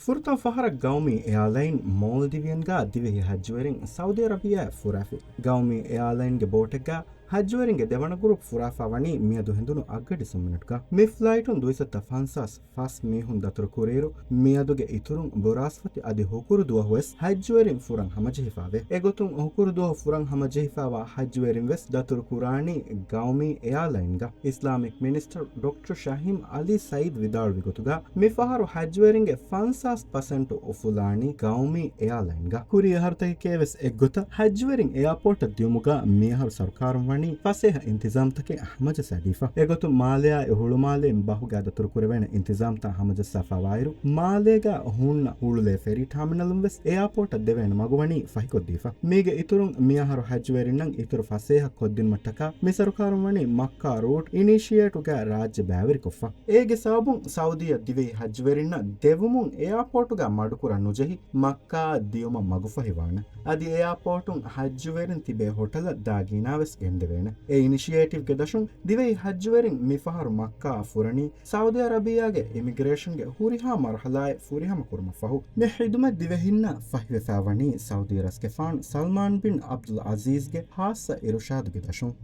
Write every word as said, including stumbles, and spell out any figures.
ފުރަތަމަ ފަހަރަށް ގައުމީ އެއާލައިން މޯލްޑިވިއަންގާ ދިވެހި ހައްޖުވެރިން ސައުދީ އަރަބިއްޔާއަށް ފުރާފި. ގައުމީ އެއާލައިންގެ ބޯޓެއްގާ ހައްޖުވެރިންގެ ދެވަނަ ގުރޫޕް ފުރާފާ ވަނީ މިއަދު ހިނދުނު އަށްގަޑި ސުން މިނެޓްގަ. މި ފްލައިޓުން ދުއިސައްތަ ފަންސާސް ފަސް މީހުން ދަތުރު ކުރިއިރު، މިއަދުގެ އިތުރުން ބުރާސްފަތި އަދި ހުކުރު ދުވަހުވެސް ހައްޖުވެރިން ފުރަން ހަމަޖެހިފާވޭ. އެގޮތުން ހުކުރު ދުވަހު ފުރަން ހަމަޖެހިފާވާ ހައްޖުވެރިން ވެސް ދަތުރު ކުރާނީ ގައުމީ އެއާލައިންގަ. އިސްލާމިކް މިނިސްޓަރު ޑޮކްޓަރ ޝަހީމް އަލީ ސައީދް ވިދާޅުވި ގޮތުގަ، މި ފަހަރު ހައްޖުވެރިންގެ ފަންސާސް ޕަސެންޓު އުފުލާނީ ގައުމީ އެއާލައިންގަ. ކުރީ އަހަރުތަކެކޭ ވެސް އެއްގޮތަށް ހައްޖުވެރިން އެއާޕޯޓަށް ދިޔުމުގަ މިއަހަރު ސަރުކާރުން ވަނީ ފަސޭހަ އިންތިޒާމްތަކެއް ހަމަޖައްސާދީފަ. އެގޮތުން މާލެއާއި ހުޅުމާލެއިން ބަހުގާ ދަތުރު ކުރެވޭނެ އިންތިޒާމްތައް ހަމަޖައްސާފާވާއިރު، މާލޭގާ ހުންނަ ހުޅުލޭ ފެރީ ޓާމިނަލުން ވެސް އެއާޕޯޓަށް ދެވޭނެ މަގު ވަނީ ފަހިކޮށްދީފަ. މީގެ އިތުރުން މިއަހަރު ހައްޖުވެރިންނަށް އިތުރު ފަސޭހަ ކޮށްދިނުމަށްޓަކާ މި ސަރުކާރުން ވަނީ މައްކާ ރޫޓް އިނިޝިއޭޓުގަ ރާއްޖެ ބައިވެރިކޮށްފަ. އޭގެ ސަބަބުން ސައުދީއަށް ދިވެހި ހައްޖުވެރިންނަށް ދެވުމުން އެއާޕޯޓުގަ މަޑުކުރަން ނުޖެހި، މައްކާއަށް ދިޔުމަށް މަގުފަހިވާނެ. އަދި އެއާޕޯޓުން ހައްޖުވެރިން ތިބޭ ހޮޓަލަށް ދާ ގިނަވެސް ގެންދެވޭނެ. އެ އިނިޝިއޭޓިވްގެ ދަށުން ދިވެހި ހައްޖުވެރިން މިފަހަރު މައްކާއަށް ފުރަނީ ސައުދީ އަރަބިއްޔާގެ އިމިގްރޭޝަންގެ ހުރިހާ މަރުހަލާއެއް ފުރިހަމަ ކުރުމަށްފަހު. މި ޚިދުމަތް ދިވެހިންނަށް ފަހިވެފާވަނީ ސައުދީ ރަސްގެފާނު ސަލްމާން ބިން އަބްދުލް އަޒީޒްގެ ޚާއްޞަ އިރުޝާދުގެ ދަށުން.